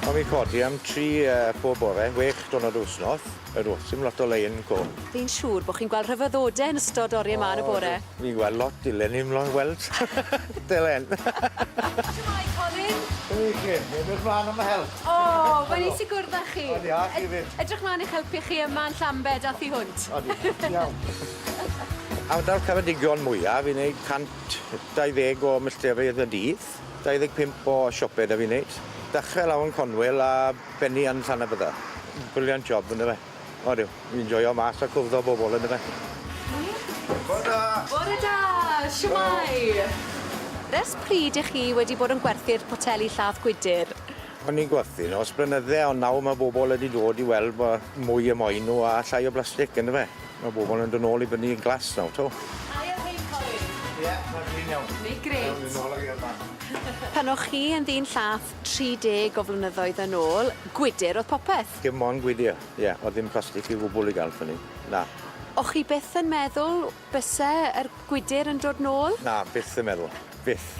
O'n fi'n codi am 3 pob bore, wech diwrnod y wsnos. Ydw, sim lot o lein 'co. Fi'n siŵr bo' chi'n gweld rhyfeddode yn ystod orie mân y bore. O ydw, fi'n gweld lot dylen i'm lon weld. Dylen. Shwmae Colin? Shwmae chi? Edrych mlan am y help. O, mae'n neis i gwrdd â chi. Odi, a chi 'fyd. Edrych mlan i'ch helpu chi yma yn Llambed a thu hwnt. Odi, iawn. Ardal Ceredigion mwya, fi'n neud 120 o milltiroedd y dydd, 25 o siope 'da fi neud. Dechre lawr yn Conwyl a bennu yn Llanybydder. Brilliant job yndyfe? Odw, fi'n joio mas a cwrdd â bobol yndyfe? Bore da! Bore da! Shwmae? Ers pryd 'ych chi wedi bod yn gwerthu'r poteli llath gwydyr? O'n i'n gwerthu nhw ers blynydde ond nawr ma' bobol wedi dod i weld bo' mwy o moyn nhw a llai o blastic yndyfe? Ma' bobol yn dod nôl i brynu glas nawr 'to. Haia rhein Colin. Ie, ma' rhein iawn. Neu grêt. Awn ni nôl ag e mlan. Pan o'ch chi yn ddyn llath 30 o flynyddoedd yn ôl, gwydyr o'dd popeth. Dim ond gwydyr, ie, o'dd ddim plastic i gwbwl i ga'l fyn 'ny, na. O'ch chi byth yn meddwl byse yr gwydyr yn dod nôl? Na, byth yn meddwl, byth.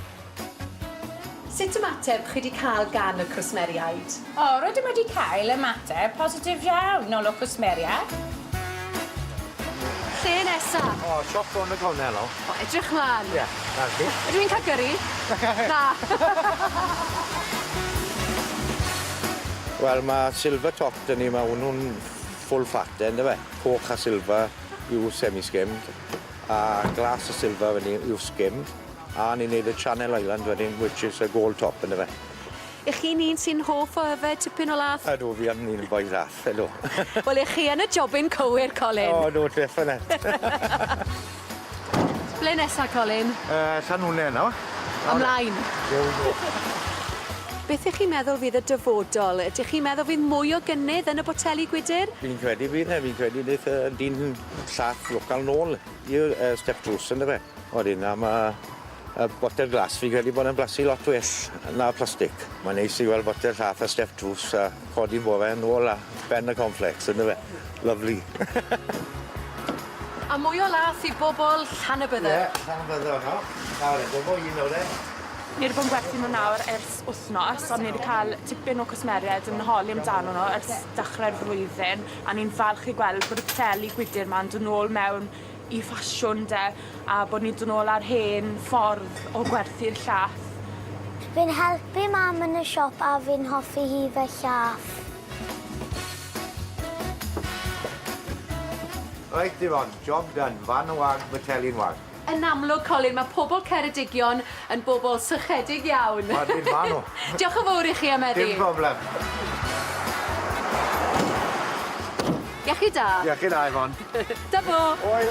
Sut ymateb chi 'di cael gan y cwsmeriaid? O, rydym wedi cael ymateb positif iawn nôl o cwsmeriaid. Lle nesa? O, siop rownd y cornel nawr. O, edrych mlan. Ie, 'na ti. Ydw i'n cael gyrru? Na. Wel, ma' silver top 'da ni, ma' hwnnw'n full fat yndyfe? Coch a silver yw semi-skimmed, a glas a silver wedyn yw skimmed. A ni'n neud y Channel Island wedyn, which is a gold top yndyfe? Ych chi'n un sy'n hoff o yfed tipyn o lath? Ydw, fi yn un boi llath, ydw. Wel, 'ych chi yn y jobyn cywir, Colin. O, ydw, definite. Ble nesa, Colin? Yy, Llanwnnen nawr. Ymlaen. Here we go. Beth ych chi'n meddwl fydd y dyfodol? Ydych chi'n meddwl fydd mwy o gynnydd yn y boteli gwydr? Fi'n credu fydd e, fi'n credu neith y dyn llath local nôl i'r yy step drws yndyfe? Odyn, a ma' y botel glas fi'n credu bod e'n blasu lot well na plastic. Mae'n neis i weld botel llath a step drws a codi'n bore nôl a ben y cornflakes yndyfe? Lovely. A mwy o lath i bobol Llanybydder. Ie, Llanybydder nawr. Nawr 'en, dyma un nawr 'en. Ni 'di bod yn gwerthu nhw nawr ers wthnos ond ni 'di ca'l tipyn o cwsmeriaid yn holi amdano nhw ers dechre'r flwyddyn a ni'n falch i gweld bod y poteli gwydyr 'ma'n do' nôl mewn i ffasiwn 'de a bod ni'n do' nôl â'r hen ffordd o gwerthu'r llath. Fi'n helpu mam yn y siop a fi'n hoffi hi fe llath. Reit Yvonne, job done, fan yn wag, boteli'n wag. Yn amlwg Colin, mae pobl Ceredigion yn bobl sychedig iawn. Odyn, ma' nhw. Diolch yn fowr i chi am heddi. Dim problem. Iechyd da. Iechyd da Yvonne. Da bo. Hwyl.